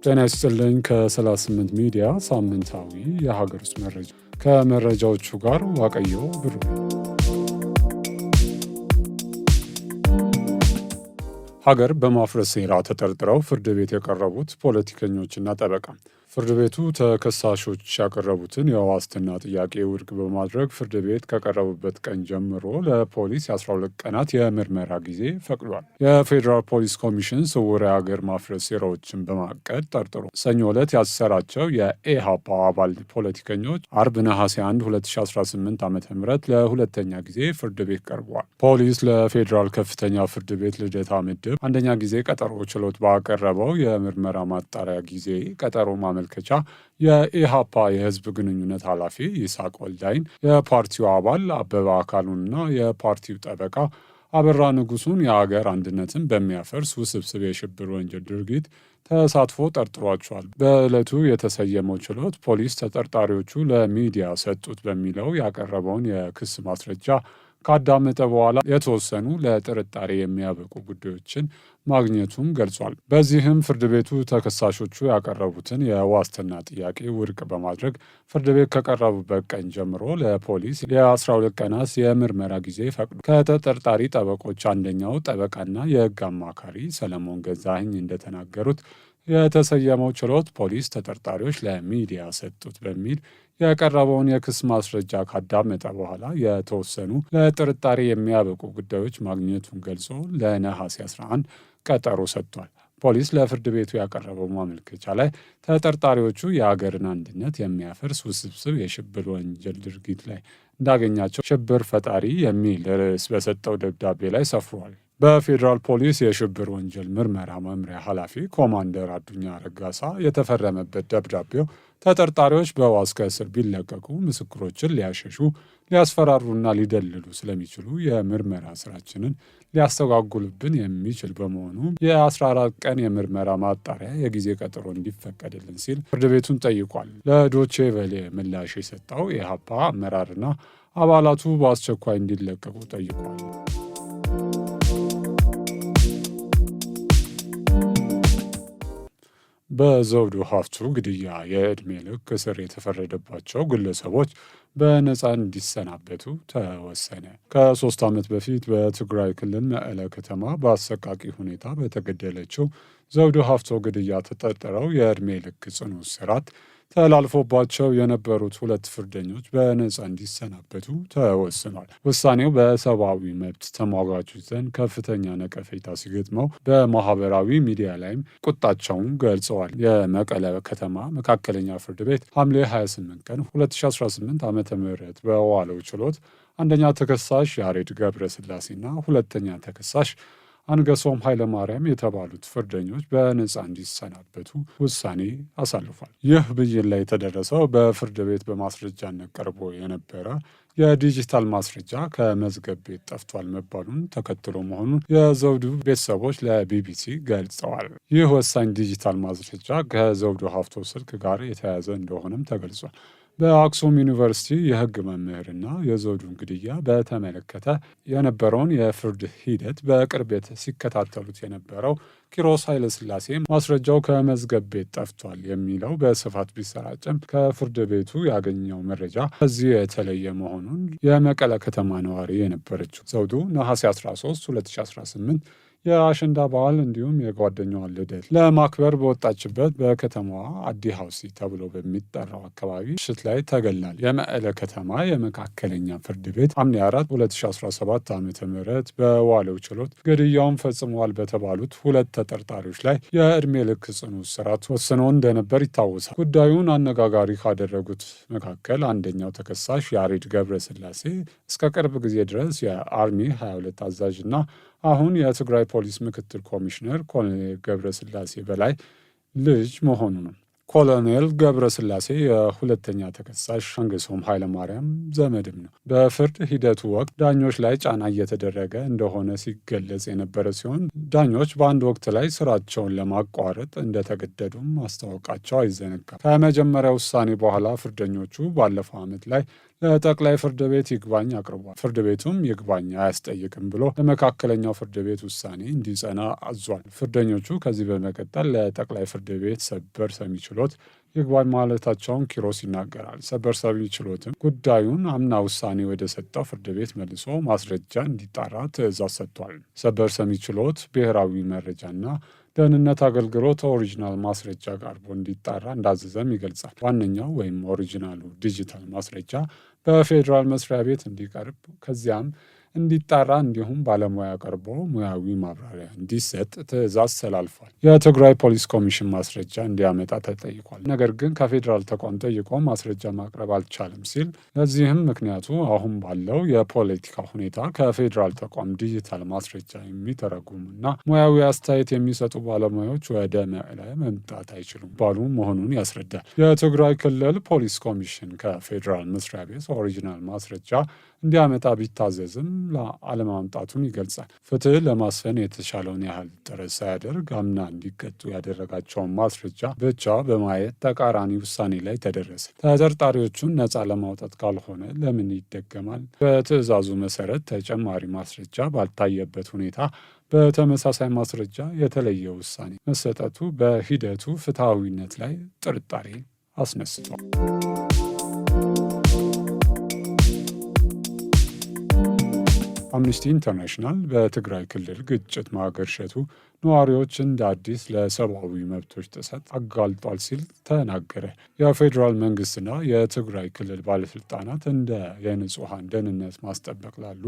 ጤና ይስጥልኝ። ከ38 ሚዲያ ሳምንታዊ የሀገር ውስጥ መረጃ ከመረጃዎቹ ጋር ዋቀየው ብሩ። ሀገር በማፍረስ ሴራ ተጠርጥረው ፍርድ ቤት የቀረቡት ፖለቲከኞችና ጠበቃ። ፍርድ ቤቱ ተከሳሾች ያቀረቡትን የዋስትና ጥያቄ ውድቅ በማድረግ ፍርድ ቤት ከቀረቡበት ቀን ጀምሮ ለፖሊስ የ12 ቀናት የምርመራ ጊዜ ፈቅዷል። የፌዴራል ፖሊስ ኮሚሽን ስውር የሀገር ማፍረስ ሴራዎችን በማቀድ ጠርጥሮ ሰኞ ዕለት ያሰራቸው የኢህአፓ አባል ፖለቲከኞች አርብ ነሐሴ 1 2018 ዓ ም ለሁለተኛ ጊዜ ፍርድ ቤት ቀርበዋል። ፖሊስ ለፌዴራል ከፍተኛ ፍርድ ቤት ልደታ ምድብ አንደኛ ጊዜ ቀጠሮ ችሎት ባቀረበው የምርመራ ማጣሪያ ጊዜ ቀጠሮ ማመልከቻ የኢሃፓ የህዝብ ግንኙነት ኃላፊ ይስሐቅ ወልዳይን፣ የፓርቲው አባል አበበ አካሉንና የፓርቲው ጠበቃ አበራ ንጉሱን የሀገር አንድነትን በሚያፈርስ ውስብስብ የሽብር ወንጀል ድርጊት ተሳትፎ ጠርጥሯቸዋል። በዕለቱ የተሰየመው ችሎት ፖሊስ ተጠርጣሪዎቹ ለሚዲያ ሰጡት በሚለው ያቀረበውን የክስ ማስረጃ ካዳመጠ በኋላ የተወሰኑ ለጥርጣሬ የሚያበቁ ጉዳዮችን ማግኘቱን ገልጿል። በዚህም ፍርድ ቤቱ ተከሳሾቹ ያቀረቡትን የዋስትና ጥያቄ ውድቅ በማድረግ ፍርድ ቤት ከቀረቡበት ቀን ጀምሮ ለፖሊስ የ12 ቀናት የምርመራ ጊዜ ፈቅዶ ከተጠርጣሪ ጠበቆች አንደኛው ጠበቃና የሕግ አማካሪ ሰለሞን ገዛኸኝ እንደተናገሩት የተሰየመው ችሎት ፖሊስ ተጠርጣሪዎች ለሚዲያ ሰጡት በሚል ያቀረበውን የክስ ማስረጃ ካዳመጠ በኋላ የተወሰኑ ለጥርጣሬ የሚያበቁ ጉዳዮች ማግኘቱን ገልጾ ለነሐሴ 11 ቀጠሮ ሰጥቷል። ፖሊስ ለፍርድ ቤቱ ያቀረበው ማመልከቻ ላይ ተጠርጣሪዎቹ የአገርን አንድነት የሚያፈርስ ውስብስብ የሽብር ወንጀል ድርጊት ላይ እንዳገኛቸው ሽብር ፈጣሪ የሚል ርዕስ በሰጠው ደብዳቤ ላይ ሰፍሯል። በፌዴራል ፖሊስ የሽብር ወንጀል ምርመራ መምሪያ ኃላፊ ኮማንደር አዱኛ ረጋሳ የተፈረመበት ደብዳቤው ተጠርጣሪዎች በዋስ ከእስር ቢለቀቁ ምስክሮችን ሊያሸሹ፣ ሊያስፈራሩና ሊደልሉ ስለሚችሉ የምርመራ ስራችንን ሊያስተጓጉልብን የሚችል በመሆኑ የ14 ቀን የምርመራ ማጣሪያ የጊዜ ቀጠሮ እንዲፈቀድልን ሲል ፍርድ ቤቱን ጠይቋል። ለዶቼ ቬለ ምላሽ የሰጠው የኢህአፓ አመራርና አባላቱ በአስቸኳይ እንዲለቀቁ ጠይቋል። በዘውዱ ሀፍቱ ግድያ የዕድሜ ልክ እስር የተፈረደባቸው ግለሰቦች በነፃ እንዲሰናበቱ ተወሰነ። ከ3 ዓመት በፊት በትግራይ ክልል መቀለ ከተማ በአሰቃቂ ሁኔታ በተገደለችው ዘውዱ ሀፍቶ ግድያ ተጠርጥረው የዕድሜ ልክ ጽኑ እስራት ተላልፎባቸው የነበሩት ሁለት ፍርደኞች በነፃ እንዲሰናበቱ ተወስኗል። ውሳኔው በሰብአዊ መብት ተሟጋቾች ዘንድ ከፍተኛ ነቀፌታ ሲገጥመው በማህበራዊ ሚዲያ ላይም ቁጣቸውን ገልጸዋል። የመቀለ ከተማ መካከለኛ ፍርድ ቤት ሐምሌ 28 ቀን 2018 ዓ ም በዋለው ችሎት አንደኛ ተከሳሽ ያሬድ ገብረ ስላሴና ሁለተኛ ተከሳሽ አንገሶም ኃይለማርያም የተባሉት ፍርደኞች በነፃ እንዲሰናበቱ ውሳኔ አሳልፏል። ይህ ብይን ላይ የተደረሰው በፍርድ ቤት በማስረጃነት ቀርቦ የነበረ የዲጂታል ማስረጃ ከመዝገብ ቤት ጠፍቷል መባሉን ተከትሎ መሆኑን የዘውዱ ቤተሰቦች ለቢቢሲ ገልጸዋል። ይህ ወሳኝ ዲጂታል ማስረጃ ከዘውዱ ሀፍቶ ስልክ ጋር የተያያዘ እንደሆነም ተገልጿል። በአክሱም ዩኒቨርሲቲ የሕግ መምህርና የዘውዱን ግድያ በተመለከተ የነበረውን የፍርድ ሂደት በቅርበት ሲከታተሉት የነበረው ኪሮስ ኃይለሥላሴ ማስረጃው ከመዝገብ ቤት ጠፍቷል የሚለው በስፋት ቢሰራጭም ከፍርድ ቤቱ ያገኘው መረጃ ከዚህ የተለየ መሆኑን የመቀለ ከተማ ነዋሪ የነበረችው ዘውዱ ነሐሴ 13 2018 የአሸንዳ በዓል እንዲሁም የጓደኛዋን ልደት ለማክበር በወጣችበት በከተማዋ አዲ ሀውሲ ተብሎ በሚጠራው አካባቢ ምሽት ላይ ተገላል። የመቀለ ከተማ የመካከለኛ ፍርድ ቤት ሐምሌ 4 2017 ዓ ም በዋለው ችሎት ግድያውን ፈጽመዋል በተባሉት ሁለት ተጠርጣሪዎች ላይ የዕድሜ ልክ ጽኑ እስራት ወስኖ እንደነበር ይታወሳል። ጉዳዩን አነጋጋሪ ካደረጉት መካከል አንደኛው ተከሳሽ ያሬድ ገብረስላሴ እስከ ቅርብ ጊዜ ድረስ የአርሚ 22 አዛዥ እና አሁን የትግራይ ፖሊስ ምክትል ኮሚሽነር ኮሎኔል ገብረስላሴ በላይ ልጅ መሆኑ ነው። ኮሎኔል ገብረስላሴ የሁለተኛ ተከሳሽ አንገሶም ኃይለማርያም ዘመድም ነው። በፍርድ ሂደቱ ወቅት ዳኞች ላይ ጫና እየተደረገ እንደሆነ ሲገለጽ የነበረ ሲሆን ዳኞች በአንድ ወቅት ላይ ስራቸውን ለማቋረጥ እንደተገደዱም ማስታወቃቸው አይዘነጋም። ከመጀመሪያ ውሳኔ በኋላ ፍርደኞቹ ባለፈው ዓመት ላይ ለጠቅላይ ፍርድ ቤት ይግባኝ አቅርቧል። ፍርድ ቤቱም ይግባኝ አያስጠይቅም ብሎ ለመካከለኛው ፍርድ ቤት ውሳኔ እንዲጸና አዟል። ፍርደኞቹ ከዚህ በመቀጠል ለጠቅላይ ፍርድ ቤት ሰበር ሰሚ ችሎት ይግባኝ ማለታቸውን ኪሮስ ይናገራል። ሰበር ሰሚ ችሎትም ጉዳዩን አምና ውሳኔ ወደ ሰጠው ፍርድ ቤት መልሶ ማስረጃ እንዲጣራ ትዕዛዝ ሰጥቷል። ሰበር ሰሚ ችሎት ብሔራዊ መረጃና ደህንነት አገልግሎት ኦሪጂናል ማስረጃ ቀርቦ እንዲጣራ እንዳዘዘም ይገልጻል። ዋነኛው ወይም ኦሪጂናሉ ዲጂታል ማስረጃ በፌዴራል መስሪያ ቤት እንዲቀርብ ከዚያም እንዲጣራ እንዲሁም ባለሙያ ቀርቦ ሙያዊ ማብራሪያ እንዲሰጥ ትዕዛዝ ተላልፏል። የትግራይ ፖሊስ ኮሚሽን ማስረጃ እንዲያመጣ ተጠይቋል። ነገር ግን ከፌዴራል ተቋም ጠይቆ ማስረጃ ማቅረብ አልቻለም ሲል ለዚህም ምክንያቱ አሁን ባለው የፖለቲካ ሁኔታ ከፌዴራል ተቋም ዲጂታል ማስረጃ የሚተረጉሙና ሙያዊ አስተያየት የሚሰጡ ባለሙያዎች ወደ መቀለ መምጣት አይችሉም ባሉ መሆኑን ያስረዳል። የትግራይ ክልል ፖሊስ ኮሚሽን ከፌዴራል መስሪያ ቤት ኦሪጂናል ማስረጃ እንዲያመጣ ቢታዘዝም አለማምጣቱን ይገልጻል። ፍትህ ለማስፈን የተቻለውን ያህል ጥረት ሳያደርግ አምና እንዲቀጡ ያደረጋቸውን ማስረጃ ብቻ በማየት ተቃራኒ ውሳኔ ላይ ተደረሰ። ተጠርጣሪዎቹን ነፃ ለማውጣት ካልሆነ ለምን ይደገማል? በትዕዛዙ መሰረት ተጨማሪ ማስረጃ ባልታየበት ሁኔታ በተመሳሳይ ማስረጃ የተለየ ውሳኔ መሰጠቱ በሂደቱ ፍትሐዊነት ላይ ጥርጣሬ አስነስቷል። አምነስቲ ኢንተርናሽናል በትግራይ ክልል ግጭት ማገርሸቱ ነዋሪዎች እንደ አዲስ ለሰብአዊ መብቶች ጥሰት አጋልጧል ሲል ተናገረ። የፌዴራል መንግስትና የትግራይ ክልል ባለስልጣናት እንደ የንጹሐን ደህንነት ማስጠበቅ ላሉ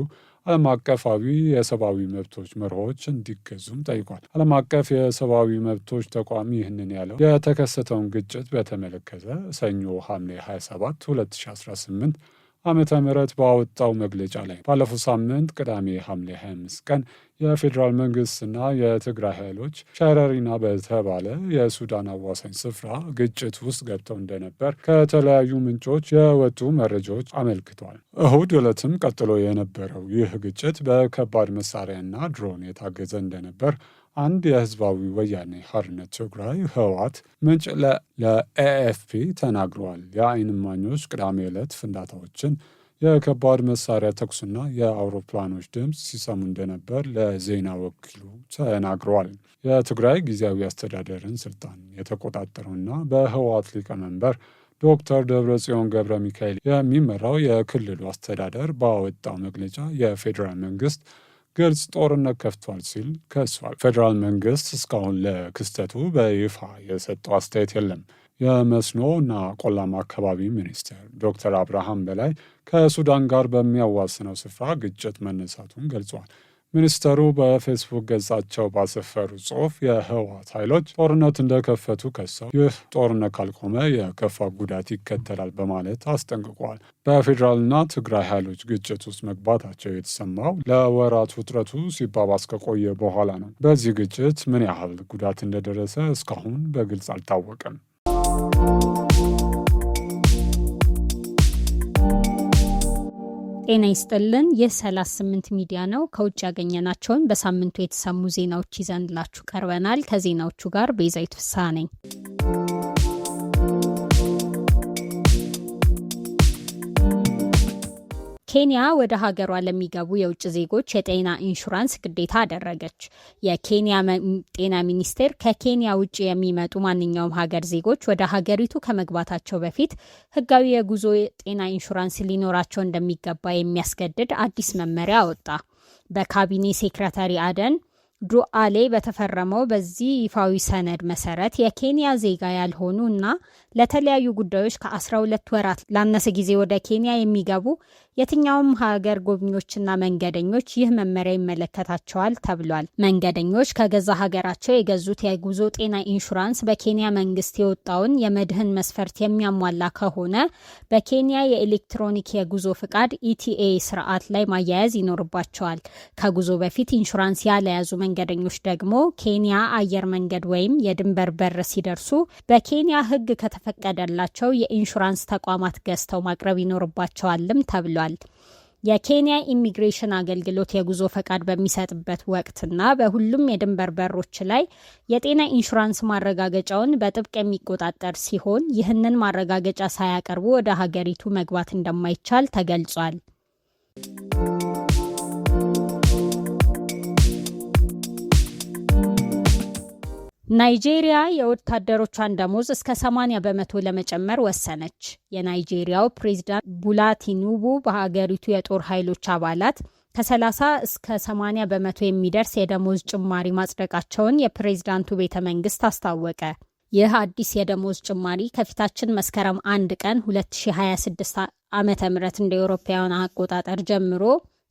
ዓለም አቀፋዊ የሰብአዊ መብቶች መርሆች እንዲገዙም ጠይቋል። ዓለም አቀፍ የሰብአዊ መብቶች ተቋም ይህንን ያለው የተከሰተውን ግጭት በተመለከተ ሰኞ ሐምሌ 27 2018 ዓመተ ምህረት ባወጣው መግለጫ ላይ ባለፈው ሳምንት ቅዳሜ ሐምሌ 25 ቀን የፌዴራል መንግስትና የትግራይ ኃይሎች ሸረሪና በተባለ የሱዳን አዋሳኝ ስፍራ ግጭት ውስጥ ገብተው እንደነበር ከተለያዩ ምንጮች የወጡ መረጃዎች አመልክቷል። እሁድ ዕለትም ቀጥሎ የነበረው ይህ ግጭት በከባድ መሳሪያና ድሮን የታገዘ እንደነበር አንድ የህዝባዊ ወያኔ ሓርነት ትግራይ ህወሓት ምንጭ ለኤኤፍፒ ተናግረዋል። የዓይን እማኞች ቅዳሜ ዕለት ፍንዳታዎችን፣ የከባድ መሳሪያ ተኩስና የአውሮፕላኖች ድምፅ ሲሰሙ እንደነበር ለዜና ወኪሉ ተናግረዋል። የትግራይ ጊዜያዊ አስተዳደርን ስልጣን የተቆጣጠረውና በህወሓት ሊቀመንበር ዶክተር ደብረጽዮን ገብረ ሚካኤል የሚመራው የክልሉ አስተዳደር ባወጣው መግለጫ የፌዴራል መንግስት ግልጽ ጦርነት ከፍቷል ሲል ከሷል። ፌዴራል መንግስት እስካሁን ለክስተቱ በይፋ የሰጠው አስተያየት የለም። የመስኖ እና ቆላማ አካባቢ ሚኒስትር ዶክተር አብርሃም በላይ ከሱዳን ጋር በሚያዋስነው ስፍራ ግጭት መነሳቱን ገልጿል። ሚኒስተሩ በፌስቡክ ገጻቸው ባሰፈሩ ጽሑፍ የህወሓት ኃይሎች ጦርነት እንደከፈቱ ከሰው ይህ ጦርነት ካልቆመ የከፋ ጉዳት ይከተላል በማለት አስጠንቅቋል። በፌዴራልና ትግራይ ኃይሎች ግጭት ውስጥ መግባታቸው የተሰማው ለወራት ውጥረቱ ሲባባስ ከቆየ በኋላ ነው። በዚህ ግጭት ምን ያህል ጉዳት እንደደረሰ እስካሁን በግልጽ አልታወቀም። ጤና ይስጥልን። ይህ 38 ሚዲያ ነው። ከውጭ ያገኘናቸውን በሳምንቱ የተሰሙ ዜናዎች ይዘንላችሁ ቀርበናል። ከዜናዎቹ ጋር ቤዛዊት ፍስሐ ነኝ። ኬንያ ወደ ሀገሯ ለሚገቡ የውጭ ዜጎች የጤና ኢንሹራንስ ግዴታ አደረገች። የኬንያ ጤና ሚኒስቴር ከኬንያ ውጭ የሚመጡ ማንኛውም ሀገር ዜጎች ወደ ሀገሪቱ ከመግባታቸው በፊት ሕጋዊ የጉዞ ጤና ኢንሹራንስ ሊኖራቸው እንደሚገባ የሚያስገድድ አዲስ መመሪያ አወጣ። በካቢኔ ሴክረታሪ አደን ዱአሌ በተፈረመው በዚህ ይፋዊ ሰነድ መሰረት የኬንያ ዜጋ ያልሆኑ እና ለተለያዩ ጉዳዮች ከ12 ወራት ላነሰ ጊዜ ወደ ኬንያ የሚገቡ የትኛውም ሀገር ጎብኚዎችና መንገደኞች ይህ መመሪያ ይመለከታቸዋል ተብሏል። መንገደኞች ከገዛ ሀገራቸው የገዙት የጉዞ ጤና ኢንሹራንስ በኬንያ መንግስት የወጣውን የመድህን መስፈርት የሚያሟላ ከሆነ በኬንያ የኤሌክትሮኒክ የጉዞ ፍቃድ eTA ስርዓት ላይ ማያያዝ ይኖርባቸዋል። ከጉዞ በፊት ኢንሹራንስ ያለያዙ መንገደኞች ደግሞ ኬንያ አየር መንገድ ወይም የድንበር በር ሲደርሱ በኬንያ ሕግ ከተፈቀደላቸው የኢንሹራንስ ተቋማት ገዝተው ማቅረብ ይኖርባቸዋልም ተብሏል። የኬንያ ኢሚግሬሽን አገልግሎት የጉዞ ፈቃድ በሚሰጥበት ወቅትና በሁሉም የድንበር በሮች ላይ የጤና ኢንሹራንስ ማረጋገጫውን በጥብቅ የሚቆጣጠር ሲሆን፣ ይህንን ማረጋገጫ ሳያቀርቡ ወደ ሀገሪቱ መግባት እንደማይቻል ተገልጿል። ናይጄሪያ የወታደሮቿን ደሞዝ እስከ 80% ለመጨመር ወሰነች። የናይጄሪያው ፕሬዚዳንት ቦላ ቲኑቡ በሀገሪቱ የጦር ኃይሎች አባላት ከ30 እስከ 80% የሚደርስ የደሞዝ ጭማሪ ማጽደቃቸውን የፕሬዚዳንቱ ቤተ መንግስት አስታወቀ። ይህ አዲስ የደሞዝ ጭማሪ ከፊታችን መስከረም 1 ቀን 2026 ዓ.ም እንደ አውሮፓውያን አቆጣጠር ጀምሮ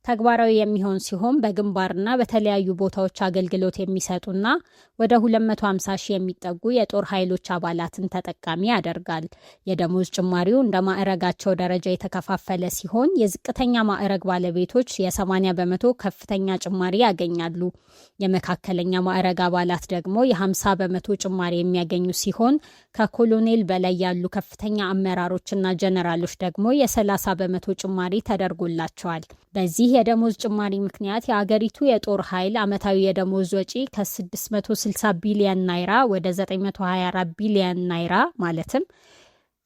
ተግባራዊ የሚሆን ሲሆን፣ በግንባርና በተለያዩ ቦታዎች አገልግሎት የሚሰጡና ወደ 250 ሺህ የሚጠጉ የጦር ኃይሎች አባላትን ተጠቃሚ ያደርጋል። የደሞዝ ጭማሪው እንደ ማዕረጋቸው ደረጃ የተከፋፈለ ሲሆን፣ የዝቅተኛ ማዕረግ ባለቤቶች የ80% ከፍተኛ ጭማሪ ያገኛሉ። የመካከለኛ ማዕረግ አባላት ደግሞ የ50% ጭማሪ የሚያገኙ ሲሆን፣ ከኮሎኔል በላይ ያሉ ከፍተኛ አመራሮችና ጀነራሎች ደግሞ የ30% ጭማሪ ተደርጎላቸዋል። በዚህ የደሞዝ ጭማሪ ምክንያት የአገሪቱ የጦር ኃይል ዓመታዊ የደሞዝ ወጪ ከ660 ቢሊዮን ናይራ ወደ 924 ቢሊዮን ናይራ፣ ማለትም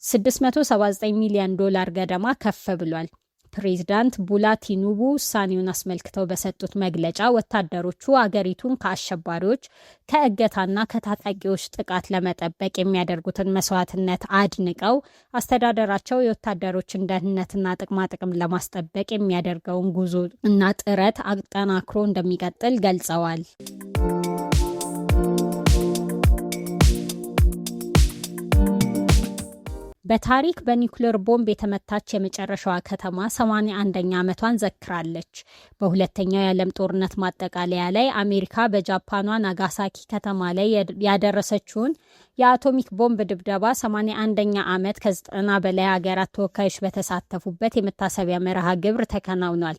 679 ሚሊዮን ዶላር ገደማ ከፍ ብሏል። ፕሬዚዳንት ቦላ ቲኑቡ ውሳኔውን አስመልክተው በሰጡት መግለጫ ወታደሮቹ አገሪቱን ከአሸባሪዎች፣ ከእገታና ከታጣቂዎች ጥቃት ለመጠበቅ የሚያደርጉትን መስዋዕትነት አድንቀው፣ አስተዳደራቸው የወታደሮችን ደህንነትና ጥቅማጥቅም ለማስጠበቅ የሚያደርገውን ጉዞ እና ጥረት አጠናክሮ እንደሚቀጥል ገልጸዋል። በታሪክ በኒውክሌር ቦምብ የተመታች የመጨረሻዋ ከተማ 81ኛ ዓመቷን ዘክራለች። በሁለተኛው የዓለም ጦርነት ማጠቃለያ ላይ አሜሪካ በጃፓኗ ናጋሳኪ ከተማ ላይ ያደረሰችውን የአቶሚክ ቦምብ ድብደባ 81ኛ ዓመት ከ90 በላይ ሀገራት ተወካዮች በተሳተፉበት የመታሰቢያ መርሃ ግብር ተከናውኗል።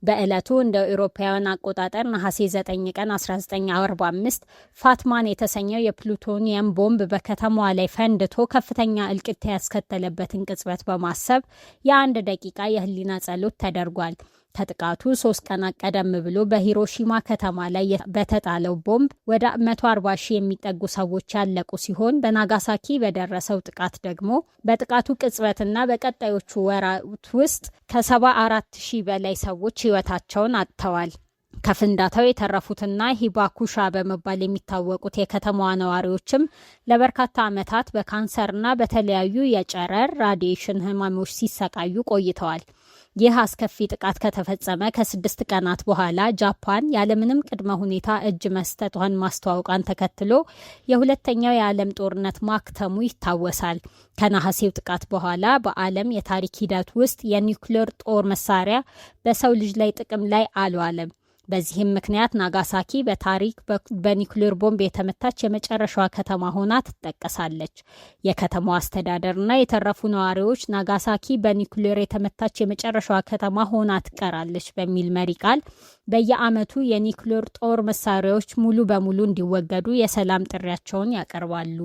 በዕለቱ እንደ አውሮፓውያን አቆጣጠር ነሐሴ 9 ቀን 1945 Fat Man የተሰኘው የፕሉቶኒየም ቦምብ በከተማዋ ላይ ፈንድቶ ከፍተኛ እልቂት ያስከተለበትን ቅጽበት በማሰብ የ1 ደቂቃ የህሊና ጸሎት ተደርጓል። ከጥቃቱ 3 ቀናት ቀደም ብሎ በሂሮሺማ ከተማ ላይ በተጣለው ቦምብ ወደ 140 ሺህ የሚጠጉ ሰዎች ያለቁ ሲሆን፣ በናጋሳኪ በደረሰው ጥቃት ደግሞ በጥቃቱ ቅጽበትና በቀጣዮቹ ወራት ውስጥ ከ74 ሺህ በላይ ሰዎች ህይወታቸውን አጥተዋል። ከፍንዳታው የተረፉትና ሂባኩሻ በመባል የሚታወቁት የከተማዋ ነዋሪዎችም ለበርካታ ዓመታት በካንሰርና በተለያዩ የጨረር radiation ህመሞች ሲሰቃዩ ቆይተዋል። ይህ አስከፊ ጥቃት ከተፈጸመ ከ6 ቀናት በኋላ ጃፓን ያለምንም ቅድመ ሁኔታ እጅ መስጠቷን ማስታወቋን ተከትሎ የሁለተኛው የዓለም ጦርነት ማክተሙ ይታወሳል። ከነሐሴው ጥቃት በኋላ በዓለም የታሪክ ሂደት ውስጥ የኒውክሌር ጦር መሳሪያ በሰው ልጅ ላይ ጥቅም ላይ አልዋለም። በዚህም ምክንያት ናጋሳኪ በታሪክ በኒውክሌር ቦምብ የተመታች የመጨረሻዋ ከተማ ሆና ትጠቀሳለች። የከተማዋ አስተዳደርና የተረፉ ነዋሪዎች "ናጋሳኪ በኒውክሌር የተመታች የመጨረሻዋ ከተማ ሆና ትቀራለች" በሚል መሪ ቃል በየዓመቱ የኒውክሌር ጦር መሳሪያዎች ሙሉ በሙሉ እንዲወገዱ የሰላም ጥሪያቸውን ያቀርባሉ።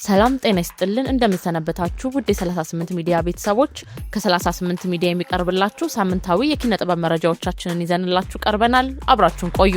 ሰላም ጤና ይስጥልን። እንደምንሰነበታችሁ ውድ የ38 ሚዲያ ቤተሰቦች፣ ከ38 ሚዲያ የሚቀርብላችሁ ሳምንታዊ የኪነ ጥበብ መረጃዎቻችንን ይዘንላችሁ ቀርበናል። አብራችሁን ቆዩ።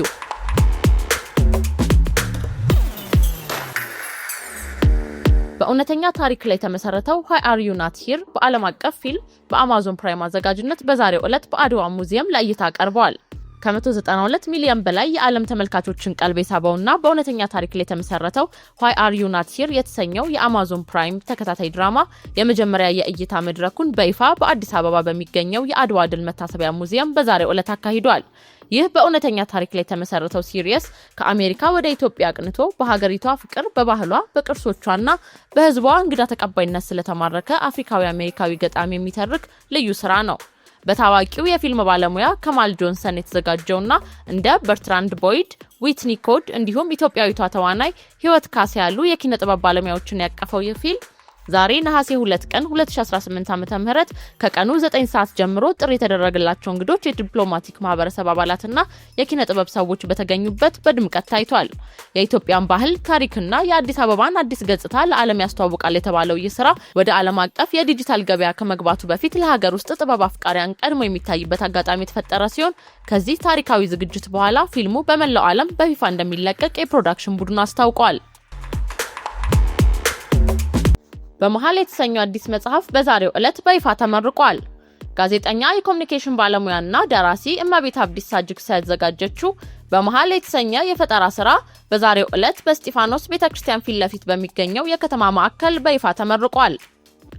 በእውነተኛ ታሪክ ላይ የተመሰረተው Why Are You Not Here በዓለም አቀፍ ፊልም በአማዞን ፕራይም አዘጋጅነት በዛሬው ዕለት በአድዋ ሙዚየም ለእይታ ቀርበዋል። ከ192 ሚሊዮን በላይ የዓለም ተመልካቾችን ቀልብ የሳበውና በእውነተኛ ታሪክ ላይ የተመሰረተው Why Are You Not Here የተሰኘው የአማዞን ፕራይም ተከታታይ ድራማ የመጀመሪያ የእይታ መድረኩን በይፋ በአዲስ አበባ በሚገኘው የአድዋ ድል መታሰቢያ ሙዚየም በዛሬው ዕለት አካሂዷል። ይህ በእውነተኛ ታሪክ ላይ የተመሰረተው series ከአሜሪካ ወደ ኢትዮጵያ አቅንቶ በሀገሪቷ ፍቅር፣ በባህሏ፣ በቅርሶቿና በሕዝቧ እንግዳ ተቀባይነት ስለተማረከ አፍሪካዊ አሜሪካዊ ገጣሚ የሚተርክ ልዩ ስራ ነው። በታዋቂው የፊልም ባለሙያ ከማል ጆንሰን የተዘጋጀውና እንደ በርትራንድ ቦይድ፣ ዊትኒ ኮድ እንዲሁም ኢትዮጵያዊቷ ተዋናይ ህይወት ካሳ ያሉ የኪነ ጥበብ ባለሙያዎችን ያቀፈው ይህ ፊልም ዛሬ ነሐሴ 2 ቀን 2018 ዓ.ም ከቀኑ 9 ሰዓት ጀምሮ ጥሪ የተደረገላቸው እንግዶች፣ የዲፕሎማቲክ ማህበረሰብ አባላትና የኪነ ጥበብ ሰዎች በተገኙበት በድምቀት ታይቷል። የኢትዮጵያን ባህል፣ ታሪክና የአዲስ አበባን አዲስ ገጽታ ለዓለም ያስተዋውቃል የተባለው ይህ ስራ ወደ ዓለም አቀፍ የዲጂታል ገበያ ከመግባቱ በፊት ለሀገር ውስጥ ጥበብ አፍቃሪያን ቀድሞ የሚታይበት አጋጣሚ የተፈጠረ ሲሆን፣ ከዚህ ታሪካዊ ዝግጅት በኋላ ፊልሙ በመላው ዓለም በይፋ እንደሚለቀቅ የፕሮዳክሽን ቡድኑ አስታውቋል። በመሃል የተሰኘው አዲስ መጽሐፍ በዛሬው ዕለት በይፋ ተመርቋል። ጋዜጠኛ፣ የኮሚኒኬሽን ባለሙያና ደራሲ እመቤት አብዲሳ ጅግሳ ያዘጋጀችው በመሃል የተሰኘ የፈጠራ ስራ በዛሬው ዕለት በእስጢፋኖስ ቤተክርስቲያን ፊት ለፊት በሚገኘው የከተማ ማዕከል በይፋ ተመርቋል።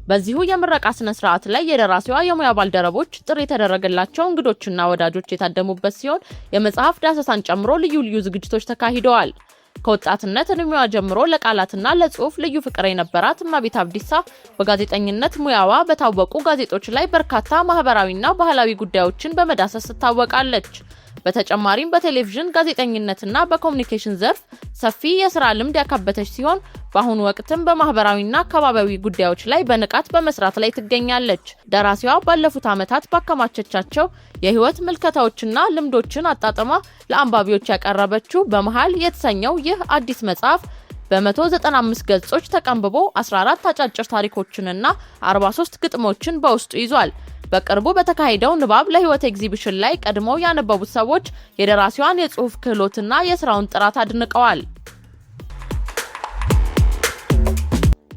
በዚሁ የምረቃ ስነ ስርዓት ላይ የደራሲዋ የሙያ ባልደረቦች፣ ጥሪ የተደረገላቸው እንግዶችና ወዳጆች የታደሙበት ሲሆን፣ የመጽሐፍ ዳሰሳን ጨምሮ ልዩ ልዩ ዝግጅቶች ተካሂደዋል። ከወጣትነት እድሜዋ ጀምሮ ለቃላትና ለጽሁፍ ልዩ ፍቅር የነበራት እመቤት አብዲሳ በጋዜጠኝነት ሙያዋ በታወቁ ጋዜጦች ላይ በርካታ ማህበራዊና ባህላዊ ጉዳዮችን በመዳሰስ ትታወቃለች። በተጨማሪም በቴሌቪዥን ጋዜጠኝነትና በኮሚኒኬሽን ዘርፍ ሰፊ የስራ ልምድ ያካበተች ሲሆን፣ በአሁኑ ወቅትም በማህበራዊና አካባቢያዊ ጉዳዮች ላይ በንቃት በመስራት ላይ ትገኛለች። ደራሲዋ ባለፉት ዓመታት ባከማቸቻቸው የህይወት ምልከታዎችና ልምዶችን አጣጥማ ለአንባቢዎች ያቀረበችው በመሃል የተሰኘው ይህ አዲስ መጽሐፍ በ195 ገጾች ተቀንብቦ 14 አጫጭር ታሪኮችንና 43 ግጥሞችን በውስጡ ይዟል። በቅርቡ በተካሄደው ንባብ ለህይወት ኤግዚቢሽን ላይ ቀድመው ያነበቡት ሰዎች የደራሲዋን የጽሁፍ ክህሎትና የስራውን ጥራት አድንቀዋል።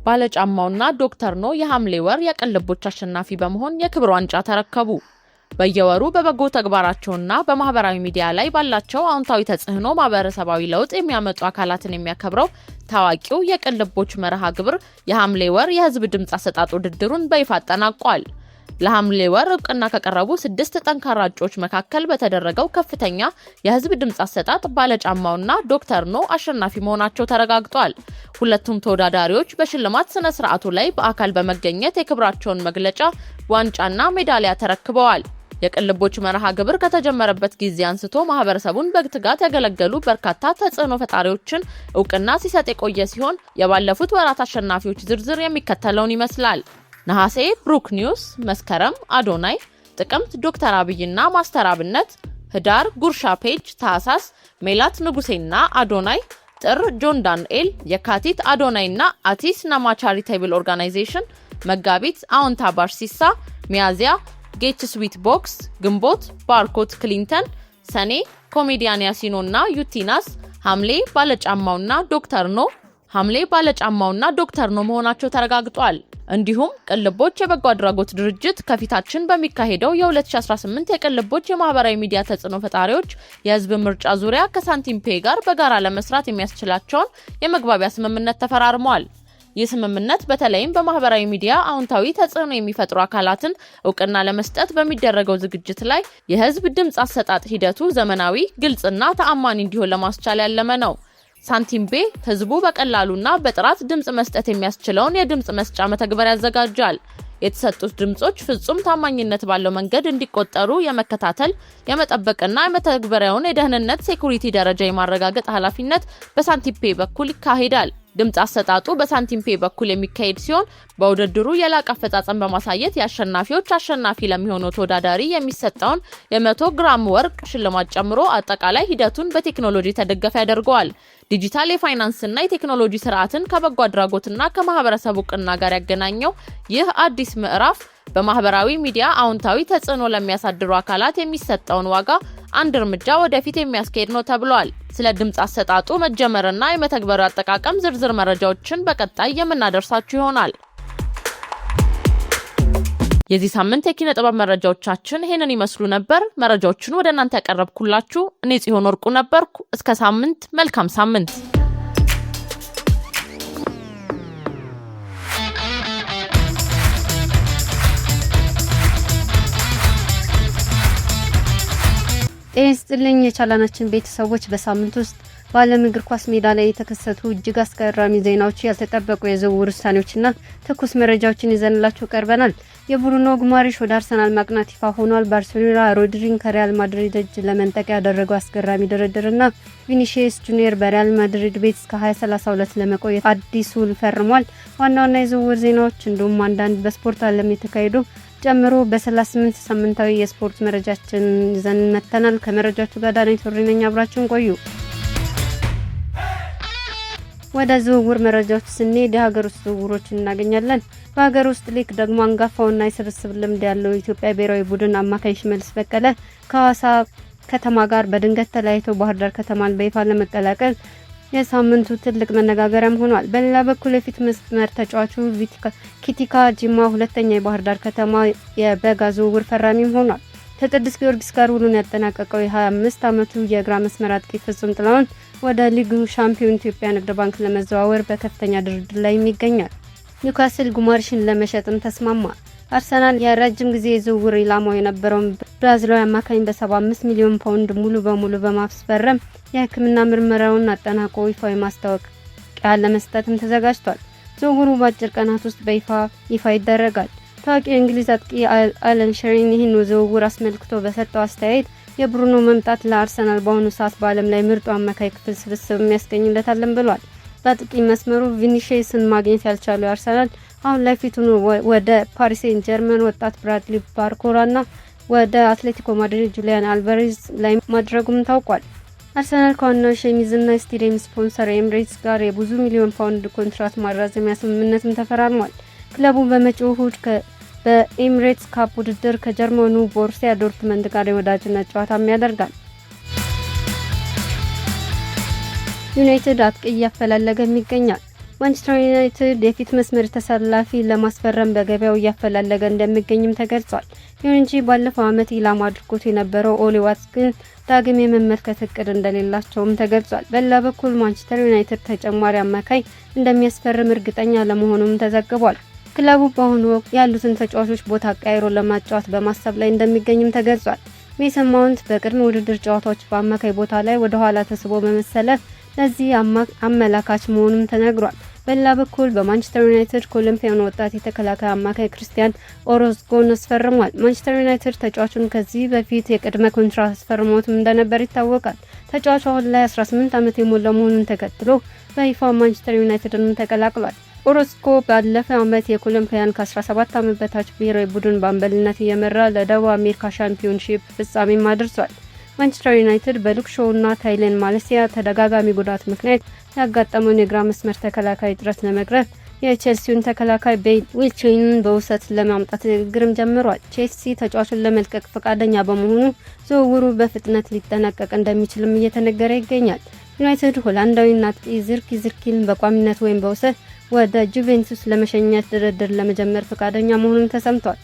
ባለጫማውና ዶክተር ኖ የሐምሌ ወር የቅን ልቦች አሸናፊ በመሆን የክብር ዋንጫ ተረከቡ። በየወሩ በበጎ ተግባራቸውና በማህበራዊ ሚዲያ ላይ ባላቸው አዎንታዊ ተጽዕኖ ማህበረሰባዊ ለውጥ የሚያመጡ አካላትን የሚያከብረው ታዋቂው የቅን ልቦች መርሃ ግብር የሐምሌ ወር የህዝብ ድምፅ አሰጣጥ ውድድሩን በይፋ አጠናቋል። ለሐምሌ ወር እውቅና ከቀረቡ ስድስት ጠንካራ እጩዎች መካከል በተደረገው ከፍተኛ የህዝብ ድምፅ አሰጣጥ ባለጫማውና ዶክተር ኖ አሸናፊ መሆናቸው ተረጋግጧል። ሁለቱም ተወዳዳሪዎች በሽልማት ስነ ስርዓቱ ላይ በአካል በመገኘት የክብራቸውን መግለጫ፣ ዋንጫና ሜዳሊያ ተረክበዋል። የቅን ልቦች መርሃ ግብር ከተጀመረበት ጊዜ አንስቶ ማህበረሰቡን በትጋት ያገለገሉ በርካታ ተጽዕኖ ፈጣሪዎችን እውቅና ሲሰጥ የቆየ ሲሆን፣ የባለፉት ወራት አሸናፊዎች ዝርዝር የሚከተለውን ይመስላል። ነሐሴ ብሩክ ኒውስ፣ መስከረም አዶናይ፣ ጥቅምት ዶክተር አብይና ማስተር አብነት፣ ህዳር ጉርሻ ፔጅ፣ ታህሳስ ሜላት ንጉሴና አዶናይ፣ ጥር ጆን ዳንኤል፣ የካቲት አዶናይና አቲስ ናማ Charitable Organization፣ መጋቢት አዎንታ ባርሲሳ፣ ሚያዚያ ጌች ስዊት ቦክስ፣ ግንቦት ባርኮት ክሊንተን፣ ሰኔ ኮሜዲያን ያሲኖና ዩቲናስ፣ ሐምሌ ባለጫማውና ዶክተር ኖ ሐምሌ ባለጫማውና ዶክተር ኖ መሆናቸው ተረጋግጧል። እንዲሁም ቅን ልቦች የበጎ አድራጎት ድርጅት ከፊታችን በሚካሄደው የ2018 የቅን ልቦች የማህበራዊ ሚዲያ ተጽዕኖ ፈጣሪዎች የህዝብ ምርጫ ዙሪያ ከሳንቲም ፔ ጋር በጋራ ለመስራት የሚያስችላቸውን የመግባቢያ ስምምነት ተፈራርመዋል። ይህ ስምምነት በተለይም በማህበራዊ ሚዲያ አዎንታዊ ተጽዕኖ የሚፈጥሩ አካላትን እውቅና ለመስጠት በሚደረገው ዝግጅት ላይ የህዝብ ድምፅ አሰጣጥ ሂደቱ ዘመናዊ፣ ግልጽና ተአማኒ እንዲሆን ለማስቻል ያለመ ነው። ሳንቲም ፔ ህዝቡ በቀላሉና በጥራት ድምፅ መስጠት የሚያስችለውን የድምፅ መስጫ መተግበር ያዘጋጃል። የተሰጡት ድምጾች ፍጹም ታማኝነት ባለው መንገድ እንዲቆጠሩ የመከታተል፣ የመጠበቅና የመተግበሪያውን የደህንነት security ደረጃ የማረጋገጥ ኃላፊነት በሳንቲም ፔ በኩል ይካሄዳል። ድምፅ አሰጣጡ በሳንቲም ፔ በኩል የሚካሄድ ሲሆን፣ በውድድሩ የላቀ አፈጻጸም በማሳየት የአሸናፊዎች አሸናፊ ለሚሆነው ተወዳዳሪ የሚሰጠውን የ100 ግራም ወርቅ ሽልማት ጨምሮ አጠቃላይ ሂደቱን በቴክኖሎጂ የተደገፈ ያደርገዋል። ዲጂታል የፋይናንስና የቴክኖሎጂ ስርዓትን ከበጎ አድራጎትና ከማህበረሰብ እውቅና ጋር ያገናኘው ይህ አዲስ ምዕራፍ በማህበራዊ ሚዲያ አዎንታዊ ተጽዕኖ ለሚያሳድሩ አካላት የሚሰጠውን ዋጋ አንድ እርምጃ ወደፊት የሚያስኬድ ነው ተብሏል። ስለ ድምፅ አሰጣጡ መጀመርና የመተግበሪያው አጠቃቀም ዝርዝር መረጃዎችን በቀጣይ የምናደርሳችሁ ይሆናል። የዚህ ሳምንት የኪነ ጥበብ መረጃዎቻችን ይህንን ይመስሉ ነበር። መረጃዎቹን ወደ እናንተ ያቀረብኩላችሁ እኔ ጽዮን ወርቁ ነበርኩ። እስከ ሳምንት፣ መልካም ሳምንት። ጤና ይስጥልኝ የቻናላችን ቤተሰቦች፣ በሳምንት ውስጥ በዓለም እግር ኳስ ሜዳ ላይ የተከሰቱ እጅግ አስገራሚ ዜናዎች፣ ያልተጠበቁ የዝውውር ውሳኔዎችና ትኩስ መረጃዎችን ይዘንላችሁ ቀርበናል። የብሩኖ ጉማሬሽ ወደ አርሰናል ማቅናት ይፋ ሆኗል። ባርሴሎና ሮድሪን ከሪያል ማድሪድ እጅ ለመንጠቅ ያደረገው አስገራሚ ድርድርና ቪኒሺየስ ጁኒየር በሪያል ማድሪድ ቤት እስከ 2032 ለመቆየት አዲስ ውል ፈርሟል። ዋና ዋና የዝውውር ዜናዎች እንዲሁም አንዳንድ በስፖርት ዓለም የተካሄዱ ጨምሮ በ38 ሳምንታዊ የስፖርት መረጃችን ይዘን መጥተናል። ከመረጃዎቹ ጋር ዳናይት ወሪ ነኝ። አብራችሁን ቆዩ። ወደ ዝውውር መረጃዎች ስንሄድ የሀገር ውስጥ ዝውውሮችን እናገኛለን። በሀገር ውስጥ ሊግ ደግሞ አንጋፋውና የስብስብ ልምድ ያለው የኢትዮጵያ ብሔራዊ ቡድን አማካኝ ሽመልስ በቀለ ከሐዋሳ ከተማ ጋር በድንገት ተለያይቶ ባህር ዳር ከተማን በይፋ ለመቀላቀል የሳምንቱ ትልቅ መነጋገሪያም ሆኗል። በሌላ በኩል የፊት መስመር ተጫዋቹ ኪቲካ ጂማ ሁለተኛ የባህር ዳር ከተማ የበጋ ዝውውር ፈራሚም ሆኗል። ከቅዱስ ጊዮርጊስ ጋር ውሉን ያጠናቀቀው የ25 ዓመቱ የግራ መስመር አጥቂ ፍጹም ጥላሁን ወደ ሊጉ ሻምፒዮን ኢትዮጵያ ንግድ ባንክ ለመዘዋወር በከፍተኛ ድርድር ላይ ይገኛል። ኒውካስል ጉማሬሽን ለመሸጥም ተስማማ። አርሰናል የረጅም ጊዜ የዝውውር ኢላማው የነበረውን ብራዚላዊ አማካኝ በ75 ሚሊዮን ፓውንድ ሙሉ በሙሉ በማስፈረም የሕክምና ምርመራውን አጠናቆ ይፋዊ ማስታወቂያ ለመስጠትም ተዘጋጅቷል። ዝውውሩ በአጭር ቀናት ውስጥ በይፋ ይፋ ይደረጋል። ታዋቂ የእንግሊዝ አጥቂ አለን ሺረር ይህን ዝውውር አስመልክቶ በሰጠው አስተያየት የብሩኖ መምጣት ለአርሰናል በአሁኑ ሰዓት በዓለም ላይ ምርጡ አማካይ ክፍል ስብስብ ያስገኝለታል ብሏል። በአጥቂ መስመሩ ቪኒሺየስን ማግኘት ያልቻለው አርሰናል አሁን ላይ ፊቱን ወደ ፓሪስ ሴን ጀርመን ወጣት ብራድሊ ባርኮላና ወደ አትሌቲኮ ማድሪድ ጁሊያን አልቫሬዝ ላይ ማድረጉም ታውቋል። አርሰናል ከዋናው ሸሚዝና ስቴዲየም ስፖንሰር ኤምሬትስ ጋር የብዙ ሚሊዮን ፓውንድ ኮንትራት ማራዘሚያ ስምምነትም ተፈራርሟል። ክለቡ በመጪው እሁድ በኤምሬትስ ካፕ ውድድር ከጀርመኑ ቦሩሲያ ዶርትመንድ ጋር የወዳጅነት ጨዋታም ያደርጋል። ዩናይትድ አጥቂ እያፈላለገም ይገኛል። ማንቸስተር ዩናይትድ የፊት መስመር ተሰላፊ ለማስፈረም በገበያው እያፈላለገ እንደሚገኝም ተገልጿል። ይሁን እንጂ ባለፈው ዓመት ኢላማ አድርጎት የነበረው ኦሊ ዋትኪንስን ዳግም የመመልከት እቅድ እንደሌላቸውም ተገልጿል። በሌላ በኩል ማንቸስተር ዩናይትድ ተጨማሪ አማካይ እንደሚያስፈርም እርግጠኛ ለመሆኑም ተዘግቧል። ክለቡ በአሁኑ ወቅት ያሉትን ተጫዋቾች ቦታ ቀይሮ ለማጫወት በማሰብ ላይ እንደሚገኝም ተገልጿል። ሜሰን ማውንት በቅድመ ውድድር ጨዋታዎች በአማካይ ቦታ ላይ ወደ ኋላ ተስቦ በመሰለፍ ለዚህ አመላካች መሆኑም ተነግሯል። በሌላ በኩል በማንቸስተር ዩናይትድ ኮሎምቢያውን ወጣት የተከላካይ አማካይ ክርስቲያን ኦሮዝኮን አስፈርሟል። ማንቸስተር ዩናይትድ ተጫዋቹን ከዚህ በፊት የቅድመ ኮንትራት አስፈርሞትም እንደነበር ይታወቃል። ተጫዋቹ አሁን ላይ 18 ዓመት የሞላው መሆኑን ተከትሎ በይፋ ማንቸስተር ዩናይትድንም ተቀላቅሏል። ኦሮዝኮ ባለፈው ዓመት የኮሎምቢያን ከ17 ዓመት በታች ብሔራዊ ቡድን በአምበልነት እየመራ ለደቡብ አሜሪካ ሻምፒዮንሺፕ ፍጻሜም አድርሷል። ማንቸስተር ዩናይትድ በሉክ ሾው እና ታይለን ማለሲያ ተደጋጋሚ ጉዳት ምክንያት ያጋጠመውን የግራ መስመር ተከላካይ እጥረት ለመቅረፍ የቼልሲውን ተከላካይ ቤን ዊልቼንን በውሰት ለማምጣት ንግግርም ጀምሯል። ቼልሲ ተጫዋቹን ለመልቀቅ ፈቃደኛ በመሆኑ ዝውውሩ በፍጥነት ሊጠናቀቅ እንደሚችልም እየተነገረ ይገኛል። ዩናይትድ ሆላንዳዊውን አጥቂ ዝርኪ ዝርኪን በቋሚነት ወይም በውሰት ወደ ጁቬንቱስ ለመሸኘት ድርድር ለመጀመር ፈቃደኛ መሆኑን ተሰምቷል።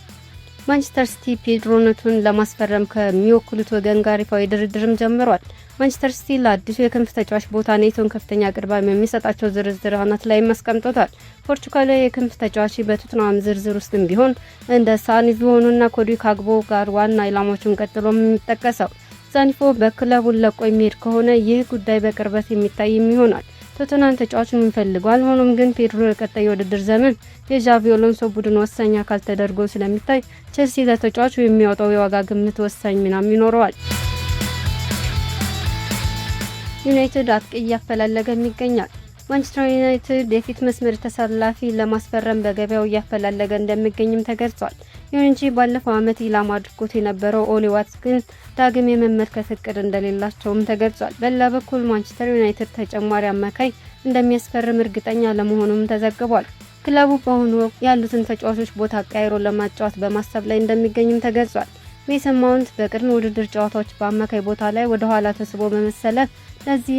ማንቸስተር ሲቲ ፔድሮ ኔቶን ለማስፈረም ከሚወክሉት ወገን ጋር ይፋዊ ድርድርም ጀምሯል። ማንቸስተር ሲቲ ለአዲሱ የክንፍ ተጫዋች ቦታ ኔቶን ከፍተኛ ቅድሚያ የሚሰጣቸው ዝርዝር አናት ላይ አስቀምጦታል። ፖርቹጋላዊ የክንፍ ተጫዋች በቶትንሃም ዝርዝር ውስጥም ቢሆን እንደ ዛኒዮሎና ኮዲ ጋክፖ ጋር ዋና ኢላማዎቹን ቀጥሎ የሚጠቀሰው ዛኒዮሎ በክለቡን ለቆ የሚሄድ ከሆነ ይህ ጉዳይ በቅርበት የሚታይም ይሆናል። ቶተንሃም ተጫዋቹን ይፈልገዋል። ሆኖም ግን ፔድሮ ለቀጣይ የውድድር ዘመን የዣቪ አሎንሶ ቡድን ወሳኝ አካል ተደርጎ ስለሚታይ ቼልሲ ለተጫዋቹ የሚያወጣው የዋጋ ግምት ወሳኝ ሚናም ይኖረዋል። ዩናይትድ አጥቂ እያፈላለገም ይገኛል። ማንቸስተር ዩናይትድ የፊት መስመር ተሰላፊ ለማስፈረም በገበያው እያፈላለገ እንደሚገኝም ተገልጿል። ይሁን እንጂ ባለፈው ዓመት ኢላማ አድርጎት የነበረው ኦሊ ዋትኪንስን ዳግም የመመልከት እቅድ እንደሌላቸውም ተገልጿል። በሌላ በኩል ማንቸስተር ዩናይትድ ተጨማሪ አማካይ እንደሚያስፈርም እርግጠኛ ለመሆኑም ተዘግቧል። ክለቡ በአሁኑ ወቅት ያሉትን ተጫዋቾች ቦታ ቀይሮ ለማጫወት በማሰብ ላይ እንደሚገኝም ተገልጿል። ሜሰን ማውንት በቅድመ ውድድር ጨዋታዎች በአማካይ ቦታ ላይ ወደ ኋላ ተስቦ በመሰለፍ ለዚህ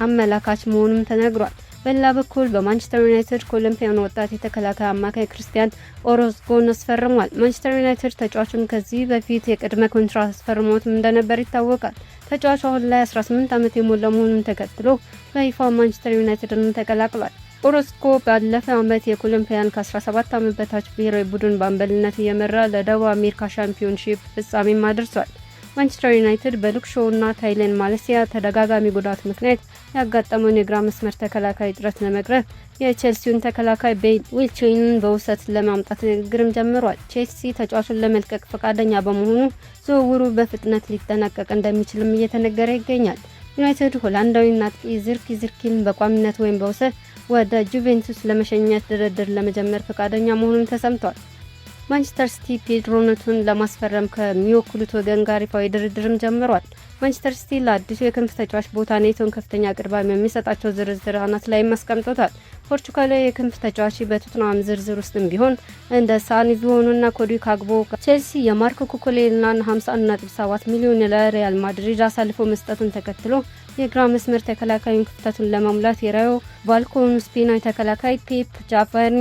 አመላካች መሆኑም ተነግሯል። በሌላ በኩል በማንቸስተር ዩናይትድ ኮሎምቢያውን ወጣት የተከላካይ አማካይ ክርስቲያን ኦሮዝኮን አስፈርሟል። ማንቸስተር ዩናይትድ ተጫዋቹን ከዚህ በፊት የቅድመ ኮንትራት አስፈርሞትም እንደነበር ይታወቃል። ተጫዋቹ አሁን ላይ 18 ዓመት የሞላው መሆኑን ተከትሎ በይፋ ማንቸስተር ዩናይትድንም ተቀላቅሏል። ኦሮዝኮ ባለፈው ዓመት የኮሎምቢያን ከ17 ዓመት በታች ብሔራዊ ቡድን በአምበልነት እየመራ ለደቡብ አሜሪካ ሻምፒዮንሺፕ ፍጻሜም አድርሷል። ማንቸስተር ዩናይትድ በሉክ ሾው እና ታይለን ማለሲያ ተደጋጋሚ ጉዳት ምክንያት ያጋጠመውን የግራ መስመር ተከላካይ እጥረት ለመቅረፍ የቼልሲውን ተከላካይ ቤን ዊልቼንን በውሰት ለማምጣት ንግግርም ጀምሯል። ቼልሲ ተጫዋቹን ለመልቀቅ ፈቃደኛ በመሆኑ ዝውውሩ በፍጥነት ሊጠናቀቅ እንደሚችልም እየተነገረ ይገኛል። ዩናይትድ ሆላንዳዊውን አጥቂ ዝርኪን በቋሚነት ወይም በውሰት ወደ ጁቬንቱስ ለመሸኘት ድርድር ለመጀመር ፈቃደኛ መሆኑን ተሰምቷል። ማንቸስተር ሲቲ ፔድሮ ኔቶን ለማስፈረም ከሚወክሉት ወገን ጋር ይፋዊ ድርድርም ጀምሯል። ማንቸስተር ሲቲ ለአዲሱ የክንፍ ተጫዋች ቦታ ኔቶን ከፍተኛ ቅድሚያ የሚሰጣቸው ዝርዝር አናት ላይም አስቀምጦታል። ፖርቹጋላዊ የክንፍ ተጫዋች በቶትናም ዝርዝር ውስጥም ቢሆን እንደ ሳኒ ዞኑና ኮዲ ካግቦ ቼልሲ የማርክ ኩኩሬላን 51.7 ሚሊዮን ለሪያል ማድሪድ አሳልፎ መስጠቱን ተከትሎ የግራ መስመር ተከላካዩን ክፍተቱን ለመሙላት የራዮ ቫልኮኑ ስፔናዊ ተከላካይ ፔፕ ጃቫሪን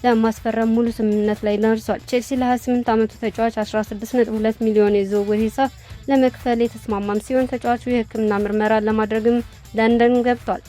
ለማስፈረም ሙሉ ስምምነት ላይ ደርሷል። ቼልሲ ለ28 ዓመቱ ተጫዋች 16.2 ሚሊዮን የዝውውር ሂሳብ ለመክፈል የተስማማም ሲሆን ተጫዋቹ የሕክምና ምርመራ ለማድረግም ለንደን ገብቷል።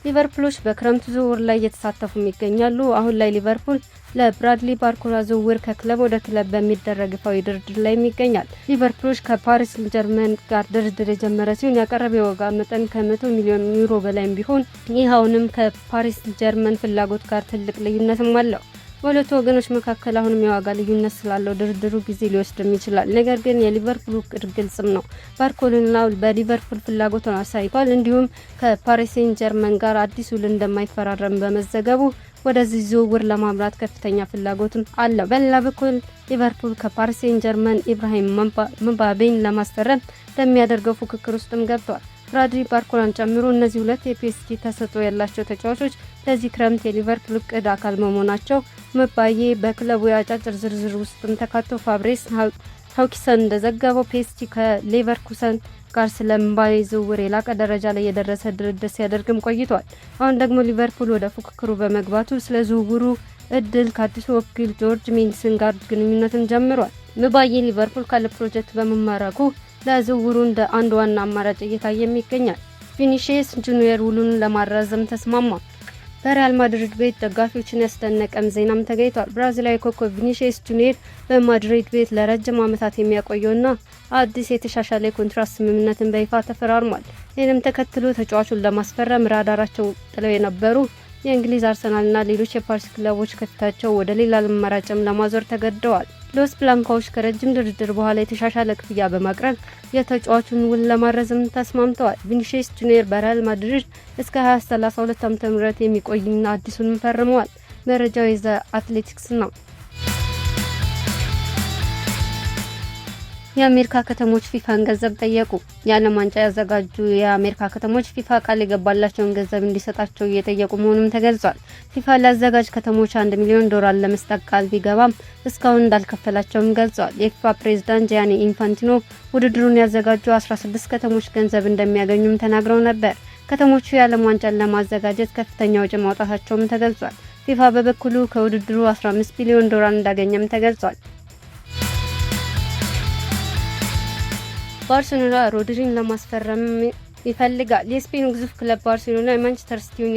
ሊቨርፑሎች በክረምቱ ዝውውር ላይ እየተሳተፉም ይገኛሉ። አሁን ላይ ሊቨርፑል ለብራድሊ ባርኮላ ዝውውር ከክለብ ወደ ክለብ በሚደረግ ይፋዊ ድርድር ላይ ይገኛል። ሊቨርፑሎች ከፓሪስ ጀርመን ጋር ድርድር የጀመረ ሲሆን ያቀረበው የዋጋ መጠን ከ100 ሚሊዮን ዩሮ በላይም ቢሆን ይህ አሁንም ከፓሪስ ጀርመን ፍላጎት ጋር ትልቅ ልዩነትም አለው። በሁለቱ ወገኖች መካከል አሁንም የዋጋ ልዩነት ስላለው ድርድሩ ጊዜ ሊወስድም ይችላል። ነገር ግን የሊቨርፑል እቅድ ግልጽም ነው። ባርኮላና በሊቨርፑል ፍላጎቱን አሳይቷል። እንዲሁም ከፓሪስ ሴን ጀርመን ጋር አዲስ ውል እንደማይፈራረም በመዘገቡ ወደዚህ ዝውውር ለማምራት ከፍተኛ ፍላጎትም አለው። በሌላ በኩል ሊቨርፑል ከፓሪስ ሴን ጀርመን ኢብራሂም ምባቤን ለማስፈረም በሚያደርገው ፉክክር ውስጥም ገብቷል። ብራድሊ ባርኮላን ጨምሮ እነዚህ ሁለት የፒኤስጂ ተሰጥኦ ያላቸው ተጫዋቾች ለዚህ ክረምት የሊቨርፑል እቅድ አካል መሆናቸው ምባዬ በክለቡ የአጫጭር ዝርዝር ውስጥም ተካቶ ፋብሪስ ሀውኪሰን እንደዘገበው ፒኤስጂ ከሌቨርኩሰን ጋር ስለ ምባዬ ዝውውር የላቀ ደረጃ ላይ የደረሰ ድርድር ሲያደርግም ቆይቷል። አሁን ደግሞ ሊቨርፑል ወደ ፉክክሩ በመግባቱ ስለ ዝውውሩ እድል ከአዲሱ ወኪል ጆርጅ ሜንዲስን ጋር ግንኙነትን ጀምሯል። ምባዬ ሊቨርፑል ካለ ፕሮጀክት በመማረኩ ለዝውውሩ እንደ አንድ ዋና አማራጭ እየታየም ይገኛል። ቪኒሺየስ ጁኒየር ውሉን ለማራዘም ተስማማ። በሪያል ማድሪድ ቤት ደጋፊዎችን ያስደነቀም ዜናም ተገኝቷል። ብራዚላዊ ኮከብ ቪኒሺየስ ጁኒየር በማድሪድ ቤት ለረጅም ዓመታት የሚያቆየውና አዲስ የተሻሻለ የኮንትራት ስምምነትን በይፋ ተፈራርሟል። ይህንም ተከትሎ ተጫዋቹን ለማስፈረም ራዳራቸው ጥለው የነበሩ የእንግሊዝ አርሰናልና ሌሎች የፓሪስ ክለቦች ከፊታቸው ወደ ሌላ አማራጭም ለማዞር ተገደዋል። ሎስ ብላንካዎች ከረጅም ድርድር በኋላ የተሻሻለ ክፍያ በማቅረብ የተጫዋቹን ውል ለማራዘም ተስማምተዋል። ቪኒሺየስ ጁኒየር በሪያል ማድሪድ እስከ 2032 ዓ.ም የሚቆይና አዲሱንም ፈርመዋል። መረጃው የዘ አትሌቲክስ ነው። የአሜሪካ ከተሞች ፊፋን ገንዘብ ጠየቁ። የዓለም ዋንጫ ያዘጋጁ የአሜሪካ ከተሞች ፊፋ ቃል የገባላቸውን ገንዘብ እንዲሰጣቸው እየጠየቁ መሆኑም ተገልጿል። ፊፋ ለአዘጋጅ ከተሞች $1 ሚሊዮን ለመስጠት ቃል ቢገባም እስካሁን እንዳልከፈላቸውም ገልጿል። የፊፋ ፕሬዝዳንት ጂያኒ ኢንፋንቲኖ ውድድሩን ያዘጋጁ 16 ከተሞች ገንዘብ እንደሚያገኙም ተናግረው ነበር። ከተሞቹ የዓለም ዋንጫን ለማዘጋጀት ከፍተኛ ወጪ ማውጣታቸውም ተገልጿል። ፊፋ በበኩሉ ከውድድሩ $15 ቢሊዮን እንዳገኘም ተገልጿል። ባርሴሎና ሮድሪን ለማስፈረም ይፈልጋል። የስፔኑ ግዙፍ ክለብ ባርሴሎና የማንቸስተር ሲቲውን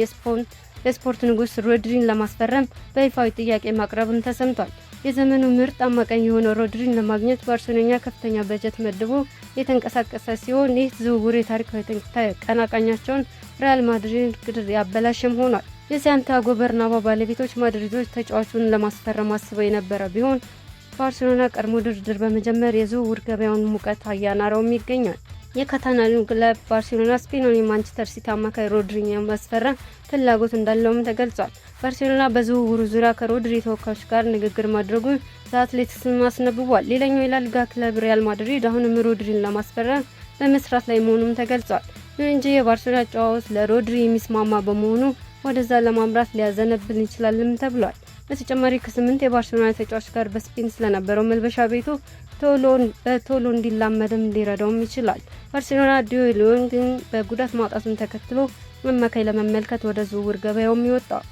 የስፖርት ንጉስ ሮድሪን ለማስፈረም በይፋዊ ጥያቄ ማቅረብም ተሰምቷል። የዘመኑ ምርጥ አማካኝ የሆነው ሮድሪን ለማግኘት ባርሴሎና ከፍተኛ በጀት መድቦ የተንቀሳቀሰ ሲሆን ይህ ዝውውር የታሪክ ተቀናቃኛቸውን ሪያል ማድሪድ ግድር ያበላሸም ሆኗል። የሳንቲያጎ በርናባ ባለቤቶች ማድሪዶች ተጫዋቹን ለማስፈረም አስበው የነበረ ቢሆን ባርሴሎና ቀድሞ ድርድር በመጀመር የዝውውር ገበያውን ሙቀት አያናረውም ይገኛል። የካታላኑ ክለብ ባርሴሎና ስፔናዊ የማንቸስተር ሲቲ አማካይ ሮድሪን የማስፈረም ፍላጎት እንዳለውም ተገልጿል። ባርሴሎና በዝውውሩ ዙሪያ ከሮድሪ ተወካዮች ጋር ንግግር ማድረጉን ዘ አትሌቲክስም አስነብቧል። ሌላኛው የላሊጋ ክለብ ሪያል ማድሪድ አሁንም ሮድሪን ለማስፈረም በመስራት ላይ መሆኑም ተገልጿል። ይሁን እንጂ የባርሴሎና ጨዋታዎች ለሮድሪ የሚስማማ በመሆኑ ወደዛ ለማምራት ሊያዘነብል ይችላልም ተብሏል። በተጨማሪ ከ8 የባርሴሎና ተጫዋች ጋር በስፔን ስለነበረው መልበሻ ቤቱ በቶሎ እንዲላመድም ሊረዳውም ይችላል። ባርሴሎና ዲዮሊዮን ግን በጉዳት ማውጣቱን ተከትሎ አማካይ ለመመልከት ወደ ዝውውር ገበያውም ይወጣል።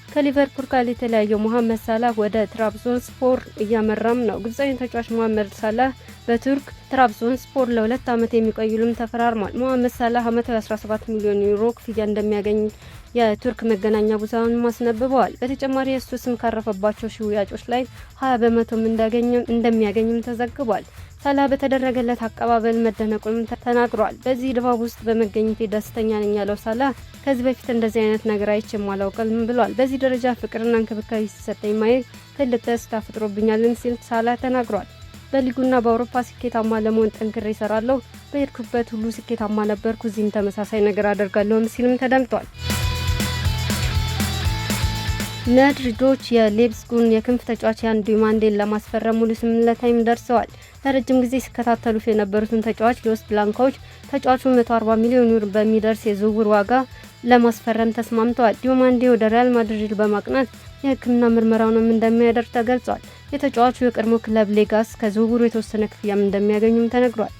ከሊቨርፑል ጋር የተለያየው መሐመድ ሳላህ ወደ ትራብዞን ስፖር እያመራም ነው። ግብጻዊ ተጫዋች መሐመድ ሳላህ በቱርክ ትራብዞን ስፖር ለ2 ዓመት የሚቆይ ውልም ተፈራርሟል። መሐመድ ሳላህ ዓመታዊ 17 ሚሊዮን ዩሮ ክፍያ እንደሚያገኝ የቱርክ መገናኛ ብዙኃን አስነብበዋል። በተጨማሪ የእሱ ስም ካረፈባቸው ሽያጮች ላይ 20 በመቶም እንደሚያገኝም ተዘግቧል። ሳላ በተደረገለት አቀባበል መደነቁንም ተናግሯል። በዚህ ድባብ ውስጥ በመገኘቴ ደስተኛ ነኝ ያለው ሳላ ከዚህ በፊት እንደዚህ አይነት ነገር አይቼም አላውቅም ብሏል። በዚህ ደረጃ ፍቅርና እንክብካቤ ሲሰጠኝ ማየት ትልቅ ደስታ ፈጥሮብኛልም ሲል ሳላ ተናግሯል። በሊጉና በአውሮፓ ስኬታማ ለመሆን ጠንክሬ እሰራለሁ። በሄድኩበት ሁሉ ስኬታማ ነበርኩ። እዚህም ተመሳሳይ ነገር አደርጋለሁም ሲልም ተደምጧል። ማድሪዶች የሌፕዚጉን የክንፍ ተጫዋች ያን ዲዮማንዴን ለማስፈረም ሙሉ ስምምነት ላይም ደርሰዋል። ለረጅም ጊዜ ሲከታተሉት የነበሩትን ተጫዋች ሎስ ብላንኮች ተጫዋቹን 140 ሚሊዮን ዩሮ በሚደርስ የዝውውር ዋጋ ለማስፈረም ተስማምተዋል። ዲዮማንዴ ወደ ሪያል ማድሪድ በማቅናት የሕክምና ምርመራውንም እንደሚያደርግ ተገልጿል። የተጫዋቹ የቀድሞ ክለብ ሌጋስ ከዝውውሩ የተወሰነ ክፍያም እንደሚያገኙም ተነግሯል።